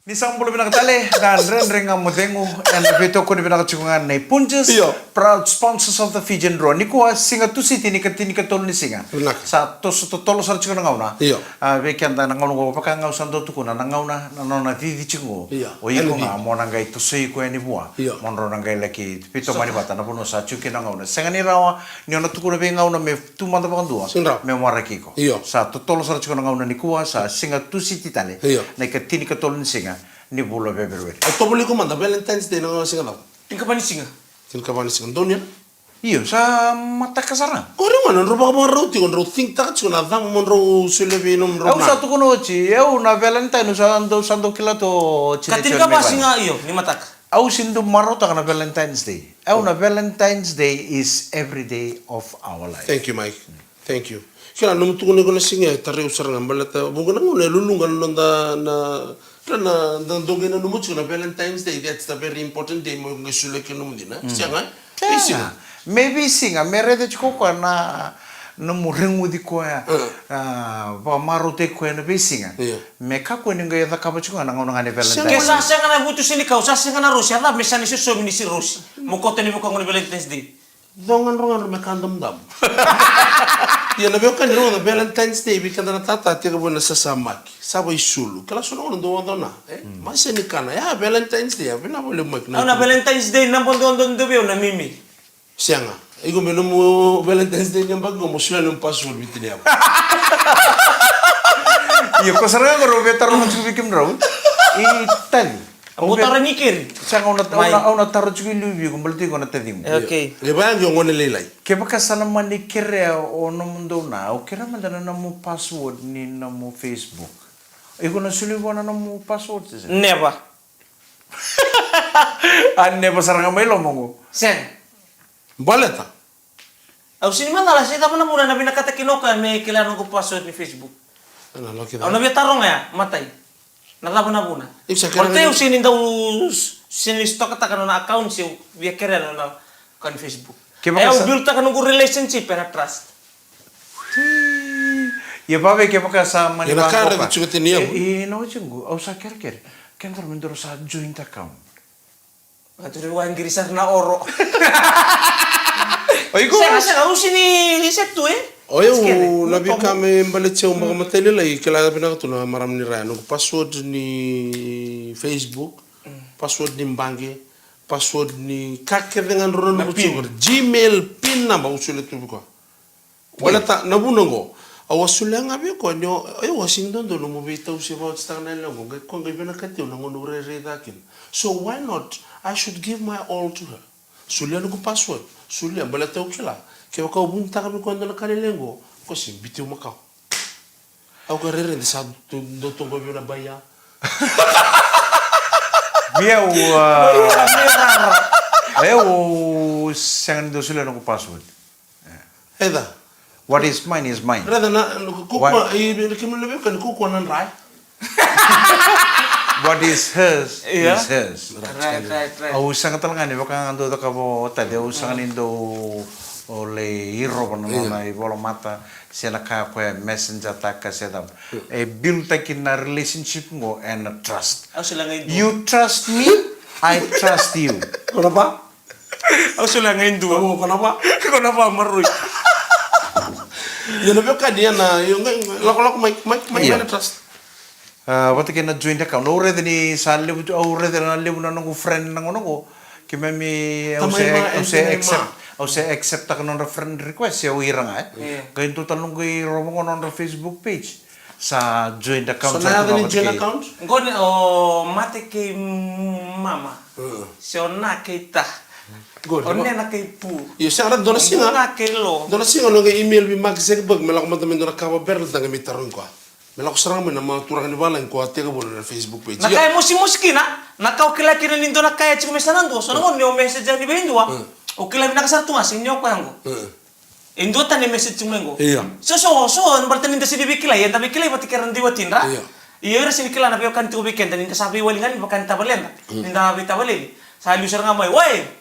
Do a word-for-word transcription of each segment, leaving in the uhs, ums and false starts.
Ni sa bula vinaka tale, na Dredre Ga Mo Cegu, ena veitokoni vinaka tiko ga nei Punjas, io, proud sponsors of the Fijian Drua. Nikua, siga Tusiti, ni ka tinikatolu ni siga. Vinaka. Sa toso totolo sara tiko na gauna. Io. A, vei keda na gauna qo, vaka ga au sa dau tukuna, na gauna, na nona cici tiko qo. Io. O iko ga, mo na qai tosoi iko yani vua. Io. Mo drau na qai laki veitomani vata, na vanua sa tiko kina na gauna. Sega ni rawa, ni o na tukuna veigauna me tu mada vakadua. Sega ni rawa. Me waraki iko. Io. Sa totolo sara tiko na gauna nikua, sa siga Tusiti tale. Io. Na ika tinikatolu ni siga ni vula Feperueri. E tovolei iko mada, Valentine's Day na gauna siga cava? Tinikava ni siga. Tinikava ni siga. Donuya? Io, sa mataka sara. Qori gona, drau vakavakarau tiko, drau think taka tiko na cava mo drau solia vei nomudrau. Au sa tukuna oti, au na Valentine, au sa dau, sa dau kila tu oti. Ka tinikava siga, io, ni mataka. Au sega ni dau marautaka na Valentine's Day. Au na Valentine's Day is every day of our life. Thank you, Mike. Thank you. Kila nomu tukuna iko na siga e tarai au sara ga baleta vuqa na gauna e luluqa na noda na, na, na dau qai nanuma tiko na Valentine's Day, that's the very important day mo qai solia kina nomu dina. Sega? Veisiga. Me veisiga, me raica tiko koya na nomu reguci koya, a, vakamarautaki koya na veisiga. Io. Me kakua ni qai cakava tiko ga na gauna ga ni Valentine. Ke sa sega na vutu senikau, sa sega na rosi, a cava me sa ni sosomi ni si rosi? Mo koto ni vakaoqo ni Valentine's Day. Cogadragadra me ka damudamu. Ia na veiwekani, rogoca, Valentine's Day vei keda na tata, tekivu ena sasamaki, sa vaisulu. Kila so na gauna dau oca na, e? Mase ni kana. Ia, Valentine's Day, a vinaka vakalevu, Mike. Au na Valentine's Day, na bodo, do, do, vei au na mimi. Sega. Iko me nomu Valentine's Day ni yabaki qo, mo solia nomu password vei tiniyau. Ia, ko sara ga qo rau veitaroga tiko vei kemudrau. I tali. Au taro ni keri. Sega, au na, au na, au na taro tiko i liu vei iko, baleta iko na taciqu. E, okay. Qai vaya qo, gone lailai. Kevaka sa na mani kerea o nomudou na, au kerea mada na nomu password ni nomu Facebook. Iko na soli vua na nomu password, se sega? Never. A, never sara ga mai loma qo. Sega. Baleta? Au sega ni macala se cava na vuna na vinakata kina o koya me kila noqu password ni Facebook. Au na via taroga ya, matai. Na cava na vuna? Baleta au sega ni dau, sega ni stokataka nona account se au via kerea nona account ni Facebook. E au build taka noqu relationship ena trust. Ia vave kevaka sa mani vaqo ka. E, e, na oti qo, au sa kerekere. Kedaru me daru sa joint account. Vakatura vua e qiri sara na oro. O iko? Sega, sega, au sega ni set tu, e? O yau na veika me baleti au vakamatailalai, kila vinaka tu na marama ni ra ya, noqu password ni Facebook, password ni baqe, password ni ka kece ga drau na noqu tiko, Gmail, pin number, au solia tu vei koya. Baleta na vuna oqo, au a solia ga vei koya ni o, e, au a sega ni dodonu mo veitausi vakaotitaka na yalewa oqo, qai koya qai vinakati au na gauna au rairai cake kina. So why not, I should give my all to her. Solia noqu password, solia, baleta au kila, kevaka au vunitaka vei koya e dua na ka lailai oqo, koya se biuti au makawa. Au ka rairai de sa dau toqo vei au na baiya. Vei au, a, au sega ni dau solia noqu password. Either. What is mine is mine. Raica na, na, ku-, kua, i, i, kemuni na veiwekani, kua na dra. What is hers is hers. Right, right, right. Au sega tale ga ni vaka ga dau cakava o Tadi, au sega ni dau lai irova na nona ivolamata se na ka koya e messenger taka se cava. E build taki na relationship qo ena trust. Au sega ga ni dua. You trust me, I trust you. Kona va? Au solia ga e dua. Ko na va? Ko na va maroroi. Ia na veiwekani, ia na, io, qai, qai, lako, lako mai, mai, mai, mai na trust. A, vata kei na joint account. Au raica ni sa levu tu, au raica na levu na noqu friend na gauna qo. Keimami, au se, au se accept, au se accept taka nodra friend request, se o ira ga, e. Qai dua tale noqu irova qo nodra Facebook page. Sa joint account. So na yaca ni joint account? Qo ni o Mate kei Mama. Se o Na kei Ta. O Nena kei Pu. Io, sega, dua na siga. Ga kei Lo. Dua na siga au na qai email vei Mark Zuckerberg me lako mada mai dua na cover barrel, da qai mai tarogi koya. Me lako sara ga mai na turaga ni valagi ko a tekivu na Facebook page. Na ka e mosimosi kina, na ka o kila kina ni dua na ka e tiko me sa na dua. So na gauna ni o message yani vei dua, o kila vinaka sara tu ga se ni o koya qo. E dua tani e message mai qo. Ia. So, so, so, baleta ni da sega ni veikilai, eda veikilai vata kei ira na dui watidra. Ia. Ia, ira sega ni kila na veiwekani tiko vei keda, ni da sa veiwali ga ni vaka ni tavaleda. Ni da veitavaleni. Sa liu sara ga mai, oi!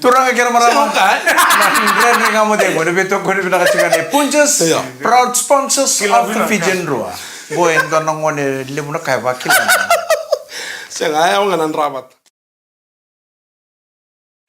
Turaga kei na marama. Sega ka, e? Na Dredre Ga Mo Cegu ena veitokoni vinaka tiko ga nei Punjas, io, proud sponsors of the Fijian Drua. Qo e dua na gone levu na ka e vakila. Sega, e, au ga na dravata.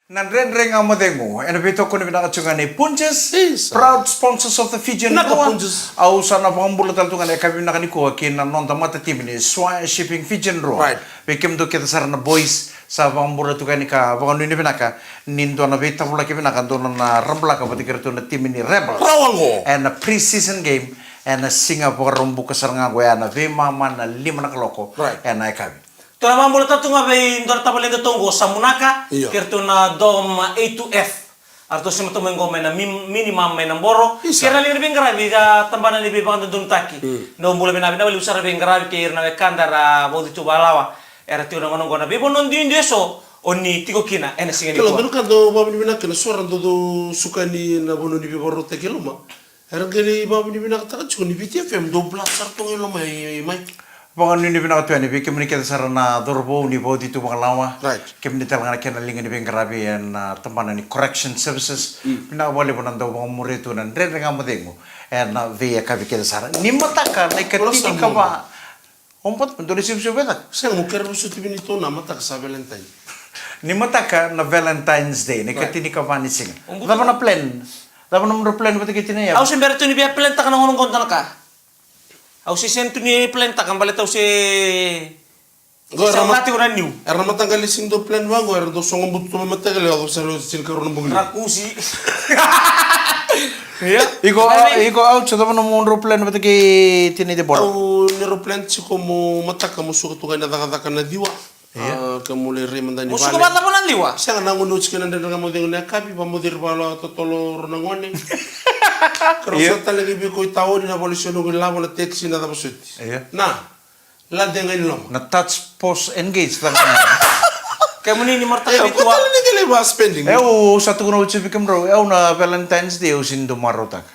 Na Dredre Ga Mo Cegu ena veitokoni vinaka tiko ga nei Punjas, isa, proud sponsors of the Fijian Drua. Au sa na vakabula tale tu ga na yakavi vinaka nikua ki na noda matatimi ni Swire Shipping Fijian Drua. Right. Vei kemudou kece sara na boys, sa vakabula tu ga ni ka vakanuinui vinaka ni dua na veitavulaki vinaka, dua na rabulaka vata kei ratou na timi ni Rebels. Rawa qo. Ena pre-season game, ena siga Vakaraubuka sara ga qo, ena veimama na lima na kaloko, right, ena yakavi. Tou na vakabula tale tu ga vei dua na tavaleqatou qo, Samunaka, io, kei ratou na Dom A two F. Eratou sema tu mai qo mai na mi-, minimum mai na Boro. Isa. Kei ira na liga ni veiqaravi, a, tabana ni veivakadodonutaki. Mm. Dou bula vinaka, vinaka vakalevu sara veiqaravi kei ira na wekada era vauci tu vakalawa. Era tiko na gauna qo na veivanua duidui eso o ni tiko kina ena siga nikua. Kila, dou na ka dou vakavinavinaka kina, so era dau, dau suka yani na vanua ni veivakarautaki e loma. Era qai vakavinavinakataka tiko ni Viti F M dou blast sara tu ga i loma, e, e, Mike. Vakanuinui vinaka tu yani vei kemuni kece sara na cauravou ni vauci tu vakalawa. Right. Kemuni tale ga na kena liga ni veiqaravi ena, a, tabana ni correction services. Mm. Vinaka vakalevu na dau vakamuria tu na Dredre Ga Mo Cegu ena veiyakavi kece sara. Ni mataka na ikatinikava. O bata, dou na sivisivi vei cake? Sega, mo kere vosoti vei ni tou na mataka sa Valentine. Ni mataka na Valentine's Day, na, right, ikatinikava ni siga. O bata. Cava na plan? Cava na nomudrau plan vata kei tinai? Au se bera tu ni via plan taka na gauna qo dua na ka. Au se sega tu ni plan taka baleta au se... Qo era sa mat-, tiko na niu. Era na mataqali sega ni dau plan vaqo, era dau sogo butu tu mai mataqali, au sa rau sega ni karua na bogi. Rakusi. Ia. Iko, iko, au se cava na nomudrau plan vata kei tinai Debora? Au, neirau plan tiko mo mataka mo suka tu ga ena cakacaka na ciwa. Ia. A, ke mo lai rai mada ni vale. Mo suka vakacava na ciwa? Sega, na gauna oti kei na Dredre Ga Mo Cegu na yakavi, vakamoceri vakalawa totolo rau na gone. Ia. Ke rau sa tale ga vei iko i taoni, na vale, se noqu ilavo, na tekisi, na cava soti. Ia. Na. Lade ga i loma. Na touch, pause, engage, caka ga. Kemuni ni marau tale, e, vei tua. Kua tale ni qai lai va spending. E, au sa tukuna oti vei kemudrau, e, au na Valentine's Day au sega ni dau marautaka.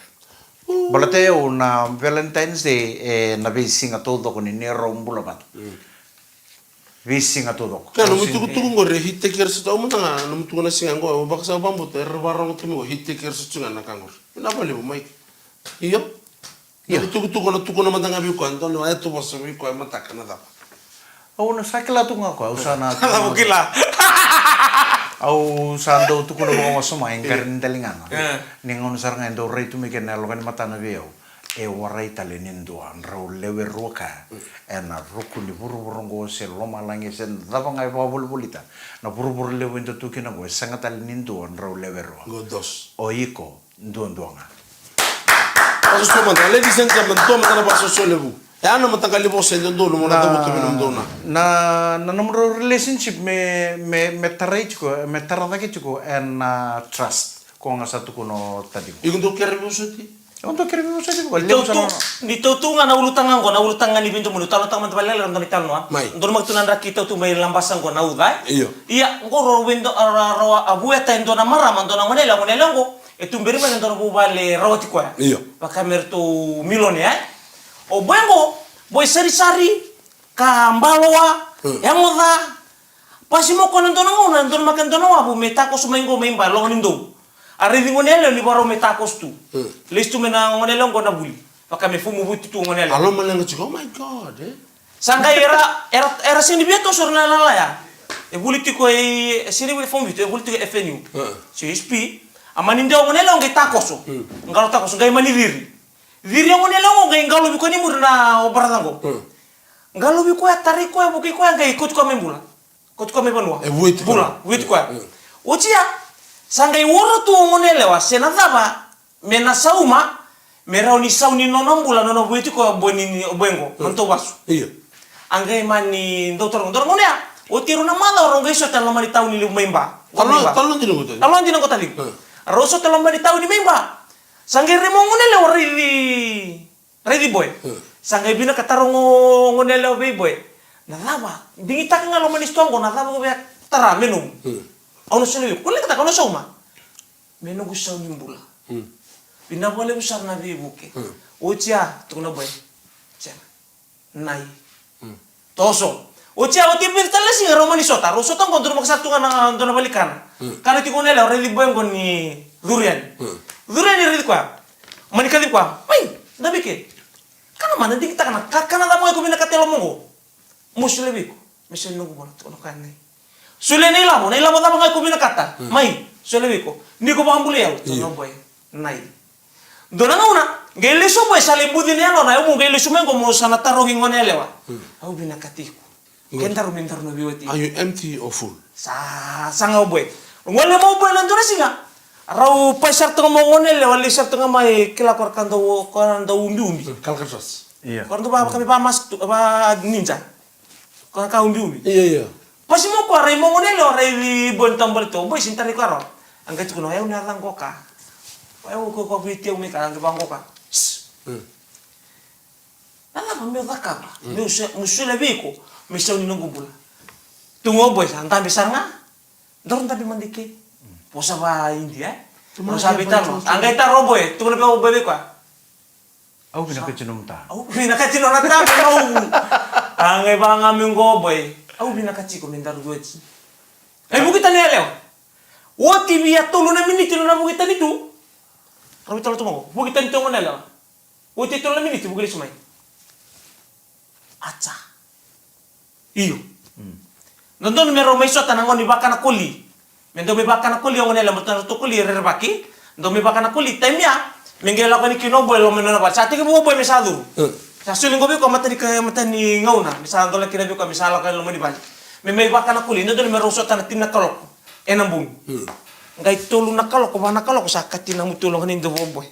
Baleta e, au na Valentine's Day, e, na veisiga taucoko ni neirau bula vata. Mm. Veisiga taucoko. Kena nomu itukutuku qori e hit and take sara tu, au mada ga, nomu tukuna siga qo, au vakasa, au vakabauta era vakarorogo tu mai qo, hit and take sara tu ga na ka qori. Vinaka vakalevu, Mike. Io. Ia. Ni tukutuku, na tukuna mada ga vei koya, dua na, e, tu vosa vei koya mataka na cava. Au na sa kila tu ga o koya, au sa na... Cava kila? Au sa dau tukuna vakawasoma e qari ni daligana. E. Ni gauna sara ga e dau rai tu mai kina na yaloka ni matana vei au. E warai tale ni dua, drau lewe rua kaya. Mm. Ena ruku ni vuravura oqo se lomalagi se cava ga e vakavolivolita. Na vuravura levu e dau tu kina oqo, e sega tale ni dua, drau lewe rua. Qo dos. O iko. Duadua ga. Vakasoso mada, ladies and gentlemen, dua mada na vakasoso levu. E a na mataqali vosa e dodonu mo na cavuta vei nomudou na. Na, na nomudrau relationship me, me, me tarai tiko, me tara cake tiko ena, a, trust. Ko ga sa tukuna o Tadi. Iko dau kere vosoti? Dou kere vei vosoti vua, levu sara. Tautu, ni tautu ga na ulutaga qo, na ulutaga ni veidomoni, talo taga mada vale la, dona italanoa. Mai. Dona maka tu na draki tautu mai Labasa qo na uca, e? Io. Ia, qo ro veido, a, ra, ra, a vueta e dua na marama, dua na gonelewa, gonelewa qo, e tuberi mai na dua na vuvale rawati koya. Io. Vaka me ratou milone, e? O boy qo, boy sarisari, ka baloa, hmm, yagoca, Pasi mo kona dua na gauna, dua na maka dua na wavu me takoso mai qo mai ba, loga ni dou. A raici gonelewa ni varau me takoso tu. Hmm. Lesu tu mai na gonelewa qo na vuli. Vaka me fumu vuti tu gonelewa. A loma leqa tiko, oh my God, e? Sa qai era, era, era sega ni via toso na lala ya. E vuli tiko e, e sega ni vuli fumu vuti, e vuli tiko e F N U. Hmm. So S P, a mani dewa gonelewa qai takoso. Hmm. Qalo takoso, qai mani ciri. Ciri a gonelewa qo, qai qalovi koya ni muri na o baraca qo. Hmm. Qalovi koya, tarai koya, vukei koya, qai kauti koya mai bula. Kauti koya mai vanua. E vueti koya. Bula, vueti koya. Mm. Oti ya, sa qai wara tu o gonelewa, se na cava, me na sauma, me rawa ni sau ni nona bula, nona vueti koya, boy ni, ni, boy qo, mm, nona tauvasu. Io. A qai mani dau taro, dau taro, gonea, oti rau na macawa, rau qai sota e loma ni tauni levu mai ba. Talo, mai ba. Talo dina qo tale. Talo dina qo tale. Mm. Rau sota e loma ni tauni mai ba. Sa qai remo gonelewa raici Raici boy. Hmm. Sa qai vinakata rau go, gonelewa vei boy. Na cava, digitaka ga loma ni sitoa qo, na cava ko via tara me nomu. Hmm. Au na solia vei iko, ko lekataka au na sauma. Me noqu sau ni bula. Hmm. Vinaka vakalevu sara na veivuke. Hmm. Oti ya, tukuna boy. Sega. Nai. Hmm. Toso. Oti ya, oti vei tale na siga rau mani sota. Rau sota qo, dua maka sara tu ga na dua na valikana. Hmm. Kana tiko gonelewa, raici boy qo ni curu yani. Hmm. Curu yani raici koya. Mani kacivi koya. Mai, da vike. Kana mada digitaka na ka, kana cava ga iko vinakata e loma qo. Mo solia vei iko. Me solia noqu bula, tukuna koya nai. Solia na ilavo, na ilavo cava ga iko vinakata. Hmm. Mai, solia vei iko. Ni ko vakabulai au, tukuna boy. Nai. Dua na gauna, qai lesu o boy sa lai buci na yalona, au qai lesu mai qo mo sa na tarogi gonelewa. Hmm. Au vinakati iko. Good. Kedaru me daru na veiwatini. Are you empty or full? Sa, sa ga o boy. Gole mai o boy na dua na siga. Rau pai sara tu ga mai o gonelewa, lai sara tu ga mai kila ko ra ka dau, ko ra dau ubiubi. Hmm, Alcatraz. Io. Ko ra dau va, ka me va mask tu, va ninja. Ko ra ka ubiubi. Io, io. Pasi mo ko rai mo gonelewa, raici boy na taubale tu, boy sini tarai ko rawa. A qai tukuna, o yau na yaca qoka. O yau ko, ko viti au me ka, a qai va qoka. Psst. Hmm. Na cava meu cakava? Hmm. Meu se, meu solia vei iko, me sau ni noqu bula. Tu ga o boy sa dabe sara ga. Daru dabe mada i ke. Vosa va Idia, e? Daru sa veitaro. A qai taro o boy, tukuna vei o boy vei koya. Au vinakati nomu ta. Au vinakati nona ta, me nomu. A qai vaka ga mai qo o boy. Au vinakati iko me daru veiwatini. Qai vuki tani yalewa. Oti via tolu na miniti nona vuki tani tu. Rau veitalo tu ga qo. Vuki tani tu ga na yalewa. Oti e tolu na miniti, vuki lesu mai. Aca. Io. Mm. Dodonu me rau mai sota na gauna ni vakana koli. Me dau mai vakana koli o gonelewa, baleta na ratou koli e rerevaki. Dau mai vakana koli, taimi ya, me qai lako yani kina o boy e loma ni nona vale. Sa tekivu o boy me sa curu. Mm. Sa soli qo vei koya matani ka, matani gauna. Me sa dola kina vei koya, me sa lako yani loma ni vale. Me mai vakana koli, dodonu me rau sota na tini na kaloko. Ena bogi. Hmm. Qai tolu na kaloko, va na kaloko, sa kati na mutu loga ni dovo o boy.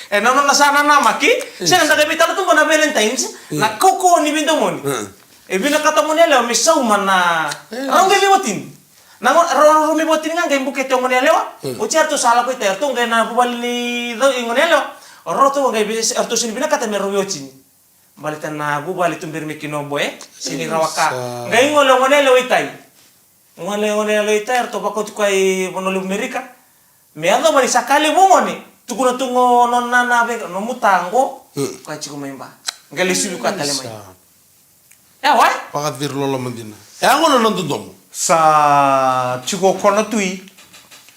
E na nona sa nanamaki, hmm, sega da qai veitala tu qo na Valentine's, hmm, na kaukauwa ni veidomoni. Hmm. E vinakata mo ni yalewa me sauma na, eh, rau qai veiwatini. Na go, rau, rau, rau me veiwatini ga qai bukete o gone yalewa, hmm, oti ya ratou sa lako i tai, ratou qai na vuvale ni cau i gone yalewa, o ratou qai vei, ratou sini vinakata me rau veiwatini. Baleta na vuvale tuberi mai kina o boy, sini rawa ka. Isa. Qai gole o gone yalewa i tai. Gole, gone yalewa i tai, eratou vakauti koya i Vanua Levu Merika. Me yacova ni sa ka levu o gone, tukuna tu qo nona nana vei koya, nomu ta qo, hmm, koya tiko mai ba. Qai lesuvi koya tale mai. Isa. E, wai? Vakaciri loloma dina. E a gona na dodomo. Sa tiko o Konatui,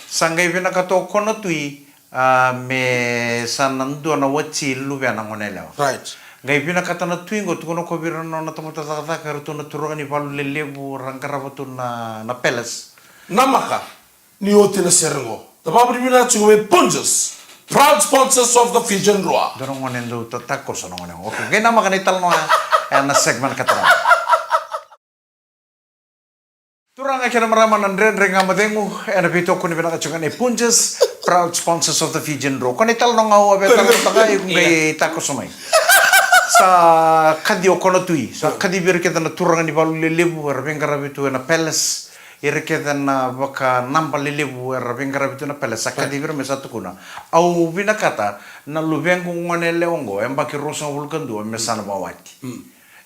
sa qai vinakata o Konatui, a, me sa na dua na wati luvena gone yalewa. Right. Qai vinakata na tui qo, tukuna ko vei ira na nona tamata cakacaka, eratou na turaga ni valu lelevu, ra qarava tu na, na palace. Namaka ni oti na sere qo. Da vakavinavinaka tiko vei Punjas, proud sponsors of the Fijian Drua. Dua na gone dau tatakoso na gone. Okay, qai namaka na italanoa ya, e na segment ka tara. Turaga kei na marama na Dredre Ga Mo Cegu, ena veitokoni vinaka tiko ga nei Punjas, proud sponsors of the Fijian Drua. Ko na italanoa ga au a via talanoataka, iko qai takoso mai. Sa kaci o Konatui, sa kacivi ira kece na turaga ni valu lelevu, era veiqaravi tu ena palace. Ira kece na vakanaba lelevu era veiqaravi tu na pele sa kacivi ira me sa tukuna. Au vinakata na luvequ gone yalewa oqo, e yabaki ruasagavulu ka dua me sa na vakawati.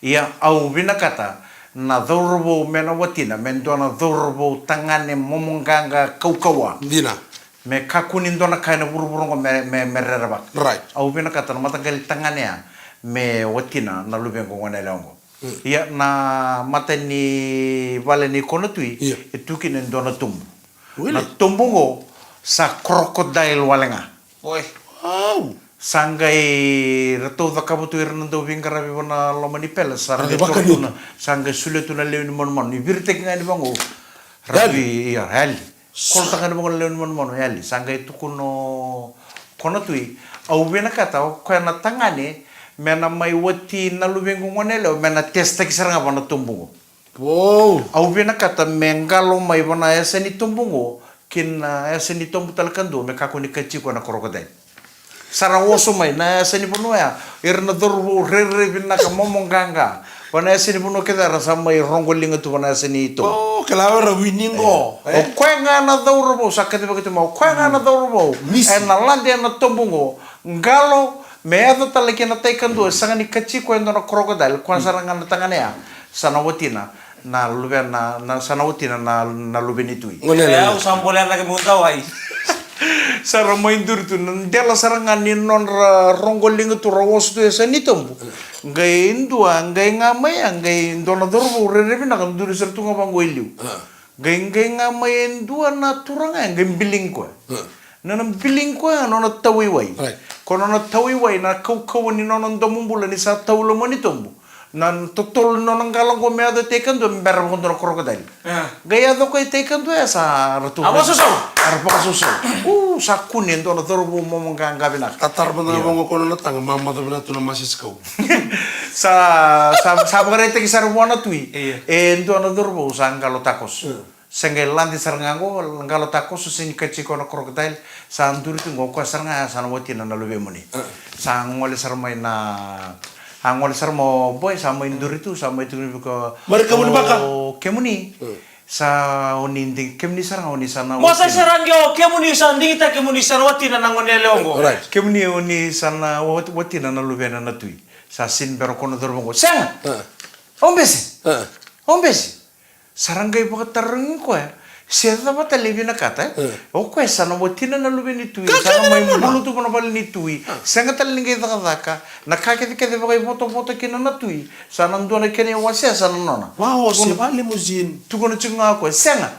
Ia au vinakata na cauravou me na watina me dua na cauravou tagane momoqaqa kaukauwa. Dina. Me kakua ni dua na ka ena vuravura oqo me, me, me rerevaka. Right. Au vinakata na mataqali tagane ya me watina na luvequ gone yalewa oqo. Ia na mata ni vale ni Konautui e tu kina e dua na tobu. Na tobu oqo sa crocodile wale ga. Oi. Wow. Sa qai ratou cakava tu ira na dau veiqaravi vana loma ni pele sa qai solia tu na lewe ni manumanu ni viritaki ga ni vaqo. Ratou ia yali. Kolotaka ga ni vaqo na lewe ni manumanu yali. Sa qai tukuna o Konautui, au vinakata o koya na tagane me na mai wati na luvequ gone yalewa me na testaki sara ga vana tobu oqo. Au vinakata me qalo mai vana yasa ni tobu oqo kina yasa ni tobu tale kadua me kakua ni kaci koya na crocodile. Sa ra oso mai na yasa ni vanua ya, ira na cauravou rairai vinaka momoqaqa vana yasa ni vanua kece era sa mai roqo liga tu vana yasa ni tobu. O kila era wini qo. O koya ga na cauravou sa kacivaki tu mai, o koya ga na cauravou ena lade ena tobu oqo. Qalo me yaco tale kina tai kadua e sega ni kaci koya e dua na crocodile, koya sara ga na tagane ya sa na watina na luvena, na sa na watina na, na luve ni tui. Gone yalewa. Au sa bolea cake meu dawai. Sa ra mai duri tu na dela sara ga ni nodra roqo liga tu ra oso tu e yasa ni tobu. Qai dua qai ga mai ya qai dua na cauravou rairai vinaka duri sara tu ga vaqo i liu. Qai qai ga mai e dua na turaga ya qai biligi koya. Na na biligi koya nona tauwaiwai. Ko nona tauwaiwai na kaukauwa ni nona domo bula ni sa tau loma ni tobu. Na totolo ni nona qalo qo me yaco e tai kadua me bera vakadua na crocodile. Qai yaco koya e tai kadua ya sa ratou a vakasousou. A ra vakasousou. U sa kune e dua na cauravou momoqaqa vinaka. Tatara mada na vaqo ko nona taga mamaca vinaka tu na masi sikau. Sa, sa, sa vakaraitaki sara vua na tui. E dua na cauravou sa qalo takoso. Se qai lade sara ga qo, qalo takoso se ni kaci koya na crocodile, sa duri tu qo, koya sara ga ya sa na watina na luvemuni. Sa gole sara mai na, a gole sara mai o boy, sa mai duri tu, sa mai tukuni vei koya. Mari kemuni baka. O kemuni. Sa oni digi, kemuni sara ga oni sa na watina. Mo sa sara qo, kemuni sa digitaki kemuni sa na watina na gone yalewa qo. Kemuni oni sa na wat-, watina na luvena na tui. Sa sini bera ko na cauravou qo. Sega! Au bese! Au bese! Sa ra qai vakatarogi koya se cava tale e vinakata, e? O koya sa na watina na luve ni tui, sa na mai bulu tu vana vale ni tui. Sega tale ni qai cakacaka. Na ka kecekece vakaivotovota kina na tui sa na dua na kena iwasea sa na nona. Tukuna tiko ga o koya, sega.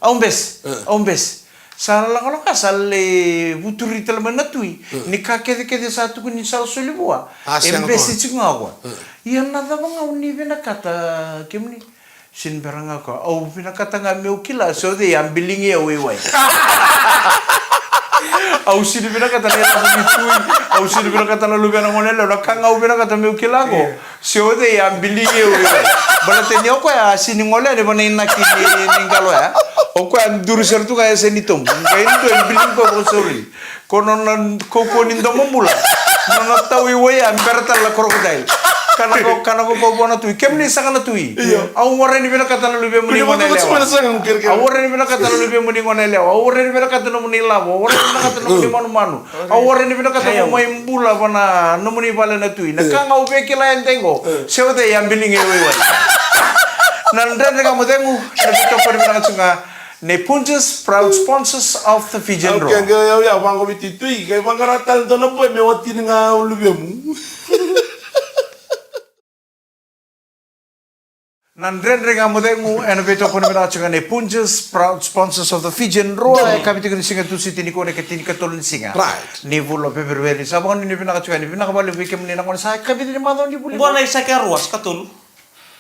Au bese, au bese. Sa lakolako sa lai vuturi tale mai na tui ni ka kecekece sa tukuni sa soli vua. E bese tiko ga o koya. Ia na cava ga o ni vinakata kemuni? Sini bera ga o koya, au vinakata ga meu kila se o cei a biligi au i wai. Au sini vinakata na ilavo ni tui, au sini vinakata na luvena gone yalewa, na ka ga au vinakata meu kila qo se o cei a biligi au i wai. Baleta ni o koya a sini gole yani vana inaki ni, ni qalo ya. O koya a duri sara tu ga e yasa ni tobu. Qai dua e biligi koya vakasauri. Ko nona kaukauwa ni domo bula. Nona tauwaiwai ya bera tale na crocodile. Kana ko, kana ko kaukauwa na tui. Kemuni saka na tui. Au warai ni vinakata na luvemuni gone yalewa. Au warai ni vinakata na luvemuni gone yalewa. Au warai ni vinakata na nomuni lavo. Au warai ni vinakata na nomuni manumanu. Au warai ni vinakata mo mai bula vana nomuni vale na tui. Na ka ga au via kila e dai qo. Se o cei a biligi e waiwai. Na Dredre Ga Mo Cegu, na veitokoni vinaka tu ga. Nei Punjas, proud sponsors of the Fijian Drua. Okay, qai au ya vaqo vei Tui, qai vaqara tale dua na boy me watina ga o luvemu. Na Dredre Ga Mo Cegu, ena veitokoni vinaka tiko ga nei Punjas, proud sponsors of the Fijian Drua. E yakavi tiko ni siga Tusiti nikua na ikatinikatolu ni siga. Right. Ni vula o Feperueri. Sa vakanuinui vinaka tiko ga, ni vinaka vakalevu vei kemuni na gone. Sa yakavi ni macawa ni vuli. Qo na isake a rua, sa katolu.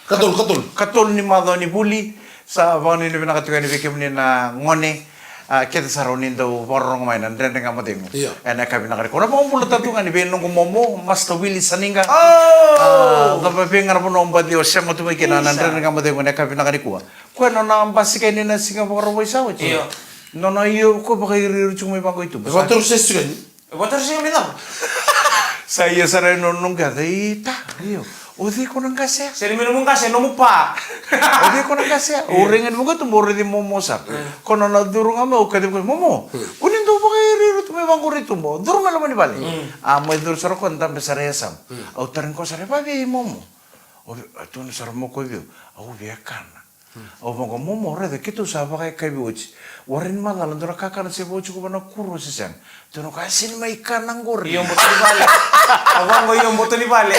Katolu, katolu. Katolu ni macawa ni vuli, sa vakanuinui vinaka tiko yani vei kemuni na gone, a, kece sara o ni dau vakarorogo mai na Dredre Ga Mo Cegu. Io. Ena yakavi vinaka nikua. Na vakabula tale tu ga ni vei noqu momo, Master Willie Saniqa. Oh! A, cava vei ga na vanua o baci o sema tu mai kina na Dredre Ga Mo Cegu ena yakavi vinaka nikua. Koya nona basika yani na siga Vakarauwai sa oti. Io. Nona io ko vakairiiri tiko mai vaqo i tuba. E vakaturu sesi tiko yani. Vata sega me cava. Sa ia sara e nona noqu yaca, ita, io. O cei ko na qase ya? Sega ni me nomu qase, nomu pa. O cei ko na qase ya? O raica ni vaqo tu mo raici Momo sara. Ko na na curu ga mai, o kacivi ko, Momo, ko ni dau vakairiiri tu mai vaqori tu mo curu mai loma ni vale. A mai curu sara ko dabe sara e yasamu. Au tarogi ko sara, e vavei Momo? O vei, a tukuna sara mo ko vei au. Au via kana. Au vaqo, Momo, raica, keitou sa vakayakavi oti. Warai ni macala, dua na kakana se vauci ko vana kuro se sega. Tukuna ko, a sega ni mai kana qori. Io, boto ni vale. Au vaqo, io, boto ni vale.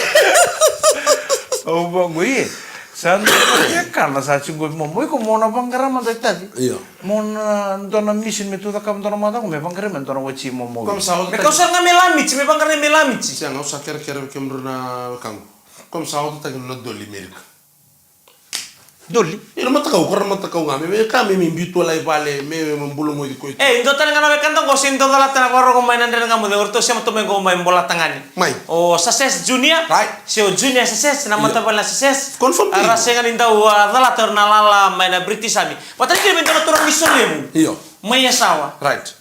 Au vaqo, ie. Sa dua na kakana sa tiko qo, Momo, iko mo na vaqara mada e taci. Io. Mo na dua na mission me tu cakava dua na macawa me vaqara me dua na wati Momo. Me kau sara ga me lamici, me vaqara me lamici. Sega, au sa kerekere vei kemudrau na wekaqu. Komu sa otataki na doli Merika. Doli? Ira matakau, ko ra matakau ga, me, me ka me, me biu tu lai vale, me, me, me bula moci koya. E, dua tale ga na wekada qo, se dua calata na vakarogo mai na Dredre Ga Mo Cegu, ratou sema tu mai qo mai Bolatagane. Mai. O Sases Junior. Right. Se o Junior Sases, na matavale na Sases. Confirm. Ara sega ni dau, a, calata na lala mai na British Army. Vata kei me dua na turaga ni Solevu. Io. Mai Yasawa. Right.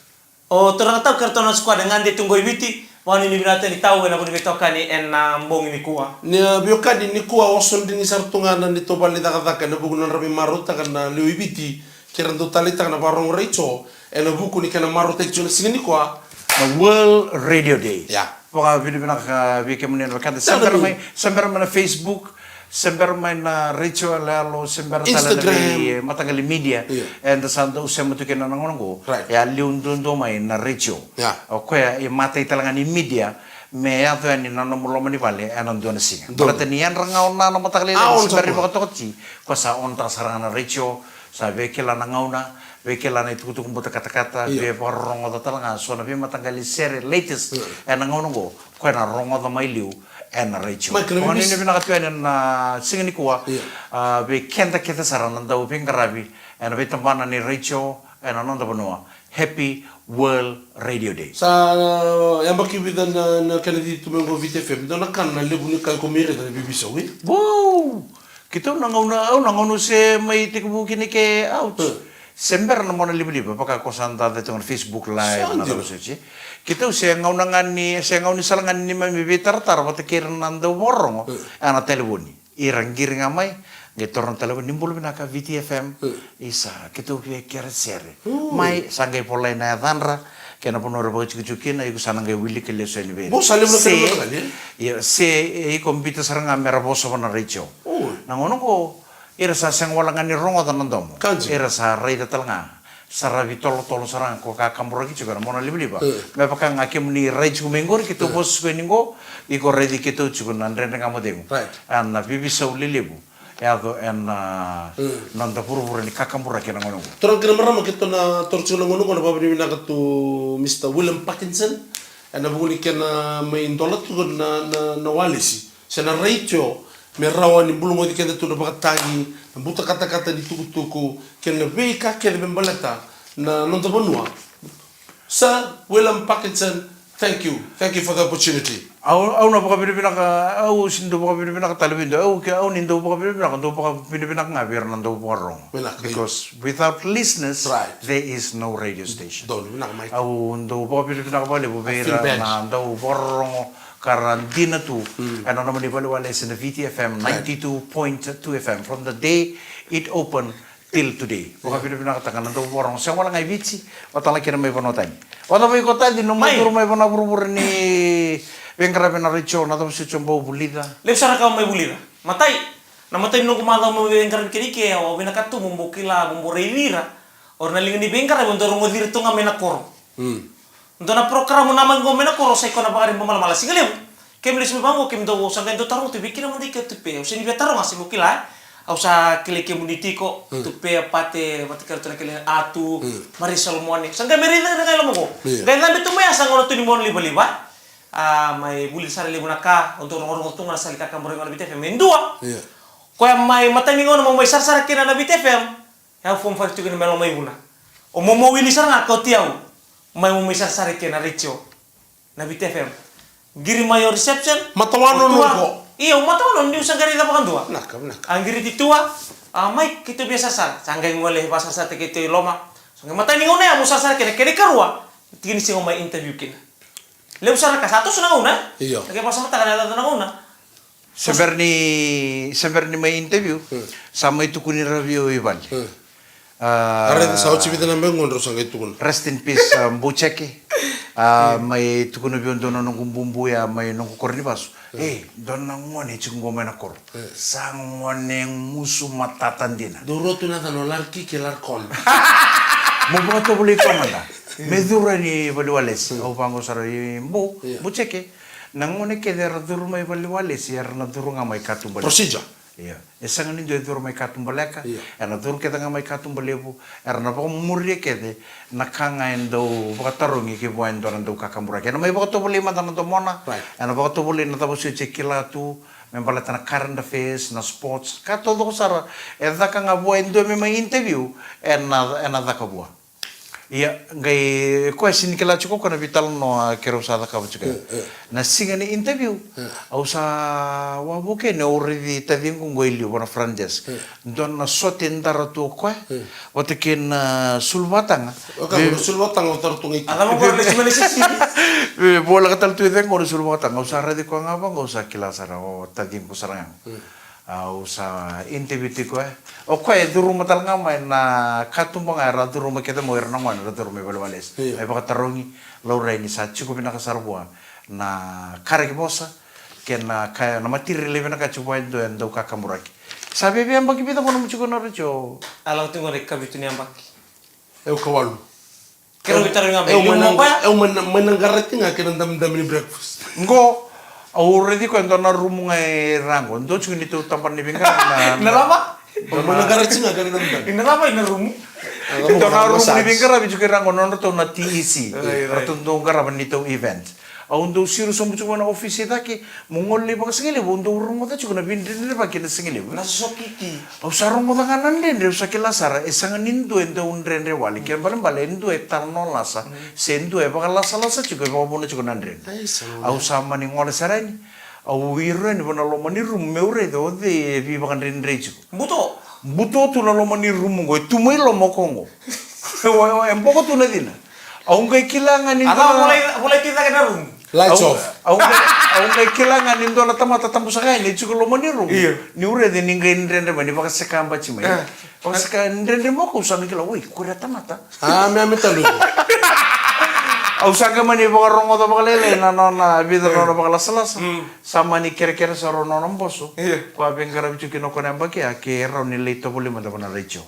O turaga tau kei ratou na squad e gade tu qo i Viti, vakanuinui vinaka tu yani tau ena vuku ni veitokani ena bogi nikua. Ni a veiwekani nikua, o sodrigi sara tu ga na neitou vale ni cakacaka ena vuku ni nodra veimarautaka na lewe i Viti, kei ra dau taleitaka na vakarogo retio ena vuku ni kena marautaki tiko na siga nikua na World Radio Day. Ia. Vakavinavinaka vei kemuni na wekada. Sa bera mai, sa bera mai na Facebook, se bera mai na retio yaloyalo, se bera tale na Instagram. Vei, e, mataqali media. Io. Eda sa dau sema tu kina na gauna qo. Right. E a liu duadua mai na retio. Ia. O koya e matai tale ga ni media me yaco yani na nomu loma ni vale ena dua na siga. Dua. Baleta ni yadra ga o na, na mataqali, a, levu se bera ni vakatokoti, ko sa onotaka sara ga na retio, sa via kila na gauna, via kila na itukutuku buta katakata, io, via vakarogoca tale ga so na veimataqali sere latest, io, ena gauna qo. Koya na rogoca mai liu ena retio. Mai kena, vakanuinui vinaka tu yani ena siga nikua. Io. A, vei keda kece sara na dau veiqaravi ena veitabana ni retio ena noda vanua. Happy World Radio Day. Sa, a, yabaki vica na, na kena cici tu mai qo Viti FM. Dua na ka na levu ni ka iko mai raica na veiveisau, e? Wow! Keitou na gauna, au na gauna se mai tekivu kina ke out. E. Se bera na monalivaliva, vaka ko sa da cai toka na Facebook Live, sa na dina. Cava soti. Keitou se gauna ga ni, se gauna sala ga ni mai me veitaratara vata kei ira na dau vakarogo, e, ena talevoni. Ira qiri ga mai, qai taura na talevoni, ni bula vinaka Viti FM. E. Isa, keitou via kerea sere. Ui. Mai, sa qai volai na yacadra, kei na vanua era vakaitikotiko kina, iko sa na qai wilika lesu yani vei ira. Vo sa levu na kena mataqali, e? Ia, se, e, iko biuta sara ga mera vosa vua na retio. Ui. Na gauna qo, ira sa sega wale ga ni rogoca na domo. Kaji. Ira sa raica tale ga. Sa ra veitolotolo sara ga ko kakaburaki tiko ena monalivaliva. E. Me vaka ga kemuni rai tiko mai qori, keitou, e, vosa tiko yani qo, iko raici keitou tiko na Dredre Ga Mo Cegu. Right. Ena veiveisau lelevu e yaco ena, e, noda vuravura ni kakaburaki ena gauna qo. Turaga kei na marama, keitou na taura tiko na gauna qo na vakavinavinaka tu Mister William Parkinson, ena vuku ni kena mai dola tiko na, na, na walesi se na retio, me rawa ni bulagoci keda tu na vakatagi, na buta katakata ni tukutuku, kei na veika kece me baleta na noda vanua. Sir William Parkinson, thank you. Thank you for the opportunity. Au, au na vakavinavinaka, au sega ni dau vakavinavinaka tale vei dua, au ke, au ni dau vakavinavinaka, dau vakavinavinaka ga vei ira na dau vakarogo. Vinaka. Because without listeners, right, there is no radio station. Donu, vinaka mai. Au dau vakavinavinaka vakalevu vei ira na dau vakarogo ka ra dina tu, mm, ena nomuni valewale se na Viti FM, right, ninety-two point two FM. From the day it opened till today. Yeah. Vakavinavinakataka na dau vakarogo. Sega wale ga i Viti, vata tale kina mai vanua tani. Vata vei iko Taci, nomu, mai, curu mai vanua vuravura ni veiqaravi ena retio, na cava soti o bau vulica? Levu sara ka au mai vulica. Matai, na matai ni noqu macawa meu veiqaravi kina i ke, au vinakata tu mo bau kila, mo bau raici ira o ira na liga ni veiqaravi au dau rogoci ira tu ga mai na koro. Mm. Dua na porokaramu namaki qo mai na koro, sa i koya na Vakariba Malamala. Siga levu keimami lesu mai vaqo, keimami dau, au sa qai dau taroga tu vei kina mada i ke o Tupe. Au sega ni via taroga se meu kila, e. Au sa kilai kemuni tiko, mm, Tupe, Pate, vata kei ratou na kilai, Atu, mm, Maria Solomone. Sa qai mai raici ira ga i loma qo. Io. Qai cabe tu mai ya sa gauna tu ni monalivaliva. A, mai vuli sara levu na ka, au dau rogorogo tu ga na sala ni kakaburaki qo na Viti FM. E dua. Io. Koya mai matai ni gauna meu mai sarasara kina na Viti FM. E au form five tiko kina mai Lomaivuna. O Momo Wili sara ga kauti au mai, meu mai sarasara kina na retio na Viti FM. Qiri mai o reception. Matawa nono qo. Io, matawa nono, niu sa qai raica vakadua. Vinaka, vinaka. A qiriti tu, a, mai keitou via sarasara. Sa qai gole vakasarasara keitou i loma. Sa qai matai ni gauna ya meu sarasara kina, kena ikarua, tiki ni siga mai interview kina. Levu sara na ka, sa toso na gauna, e? Io. Na qai vakasamataka na yaco na gauna. Se bera ni, se bera ni mai interview, sa mai tukuni ra vei au i vale. A raica sa oti vica na beka qo drau sa qai tukuna. Rest in peace, a, Buceke. A, mai tukuna vei au dua na noqu bubu ya mai noqu koro ni vasu. E, dua na gone e tiko qo mai na koro. Sa gone gusu matata dina. Dou rotu na cano larki ke larkon. Mo vakatovolei koya mada. Me curu yani valeniwalesi. Au vaqo sara i Bou, Buceke. Na gone kece era curu mai valeniwalesi era na curu ga mai katuba levu. Procedure. Ia. E sega ni dua e curu mai katuba leka, ena curu kece ga mai katuba levu, era na vakamuria kece na ka ga e dau vakatarogi ki vua e dua na dau kakaburaki. Ena mai vakatovolei mada na domona, ena vakatovolei na cava soti e kila tu, me baleta na current affairs, na sports, ka taucoko sara, e caka ga vua e dua me mai interview, ena, ena caka vua. Ia, qai koya sega ni kila tiko koya na veitalanoa keirau sa cakava tiko. Na siga ni interview, au sa wavokea ni au raici taciqu qo e liu vua na front desk. Dua na sote dara tu o koya, vata kei na suluvataga. Oka, na suluvataga o tara tu ga i ke. A cava qo na sima ni sisili? Voleka tale tu e cegu na suluvataga, au sa raici koya ga vaqo, au sa kila sara o taciqu sara ga. Au sa interview tiko e. O koya e curuma tale ga mai na katuba ga era curuma kece mai o ira na gone era curuma i valeniwalesi. Io. E vakatarogi, laurai ni sa tiko vinaka sara vua na karaki vosa, kei na ka, na material e vinaka tiko vua e dua e dau kakaburaki. Sa via veiyabaki vica qo nomu tiko na retio? A lako tiko qo na ikavitu ni yabaki. E, au kawalu. Keirau veitarogi ga mai, e, au mai na, au mai na, mai na qaravi ga kei na damidami ni breakfast. Qo, au raici koya e dua na rumu ga e ra qo. Dua tiko ni tou tabana ni veiqaravi na, na lava? Au mai na qaravi ga kei na damidami. Ina lava ina rumu? E dua na rumu ni veiqaravi tiko e ra qo, nodratou na T E C. Right, right. Ratou dau qarava ni tou event. Au dau siro sobu tiko mai na ofisi e cake, meu gole lai vakasigalevu, au dau rogoca tiko na veidredrevaki ena sigalevu. Na sosokiki. Au sa rogoca ga na dredre, au sa kila sara, e sega ni dua e dau dredre wale, kena ibalebale e dua e talanoa lasa, se dua e vakalasalasa tiko, e vakavuna tiko na dredre. Ai, sa. Au sa mani gole sara yani, au iro yani vua na loma ni rumu, meu raica o cei e veivakadredrei tiko. Buto. Buto tu na loma ni rumu qo, e tu mai loma o koya qo. E boko tu na cina. Au qai kila ga ni dua na, volai, volai tu i cake na rumu. Lights off. Au qai, au qai kila ga ni dua na tamata tabusaka yani e tiko loma ni rumu. Io. Niu raica ni qai dredre mai, ni vakaseka bati mai. E. Vakaseka dredre mai o koya, au sa qai kila, oi, ko ira tamata. A, me, me talu. Au sa qai mani vakarogoca vakalailai na nona, vica na nona vakalasalasa. Mm. Sa mani kerekere sara o nona boso. Io. Koya a veiqaravi tiko kina o koya na yabaki ya, ke rawa ni lai tovolei mada vua na retio.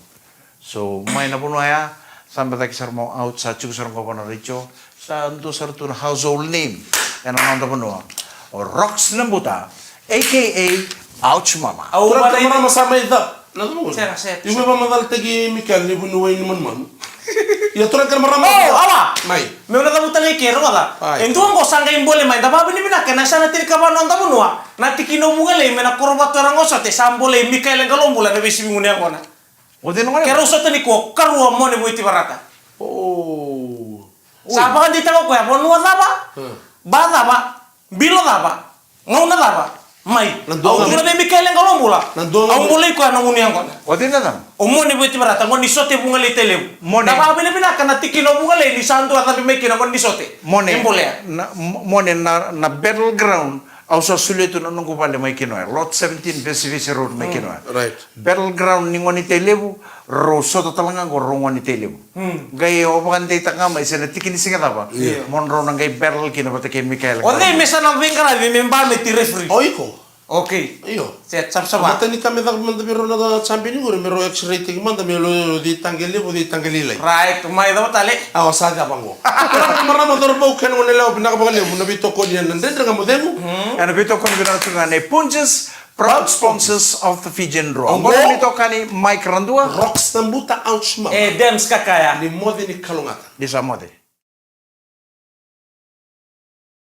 So, mai na vanua ya, cabe cake sara mai o Ouch, sa tiko sara qo vua na retio, sa dua sara tu na household name ena noda vanua. O Rox Nabuta, A K A Ouch Mama. Au turaga kei na marama sa mai ca. Na cava? Sega, sega. Iko e vakamacalataki Mikael ni vuniwai ni manumanu. Ia turaga kei na marama. O, awa. Mai. Meu na cavuta ga i ke, rogoca. Ai. E dua qo sa qai bole mai, da vakavinavinaka ena yasana tinikava na noda vanua. Na tikina o Vugalei mai na koro vatu era qo sote, sa bolei Mikael e Qalobula na veisivi gunu yaqona. O cei na gone? Keirau sota nikua, karua Mone Vuetivarata. O. Sa vakadeitaka o koya, vanua cava? Hmm. Ba cava? Bilo cava? Gauna cava? Mai. Na dua. Au tukuna vei Mikael e Qalobula. Na dua. Au bolei koya na gunu yaqona. O cei na yacana? O Mone Vuetivarata, gone ni sote Vugalei Tailevu. Mone. Na vakavinavinaka na tikina o Vugalei ni sa dua cabe mai kina gone ni sote. Mone. E bolea. Na, Mo-, Mone na, na battleground. Au sa solia tu na noqu vale mai Kinoya, Lot seventeen, Vesivesi Road mai Kinoya. Right. Battleground ni gone ni Tailevu, rau sota tale ga qo rau gone ni Tailevu. Hmm. Qai o vakadeitaka ga mai se na tiki ni siga cava. Io. Mo drau na qai battle kina vata kei Mikael. O cei me sa na veiqaravi me ba me ti referee? O iko. Okay. Io. Se savasava. Vata ni ka me caka mada vei rau na champion qori, me rau x-ray taki mada me rau cei taqe levu, cei taqe lailai. Right, mai cava tale. A, o sa cava qo. Marama, cauravou kei na goneyalewa, vinaka vakalevu na veitokoni ena Dredre Ga Mo Cegu. Hmm. Ena veitokoni vinaka tu ga nei Punjas, proud sponsors of the Fijian Drua. Oqo. Oqo na veitokani Mike Radua. Rox Nabuta, Ouch Mama. E, Dems Kakaya. Ni moce ni kalougata. Ni sa moce.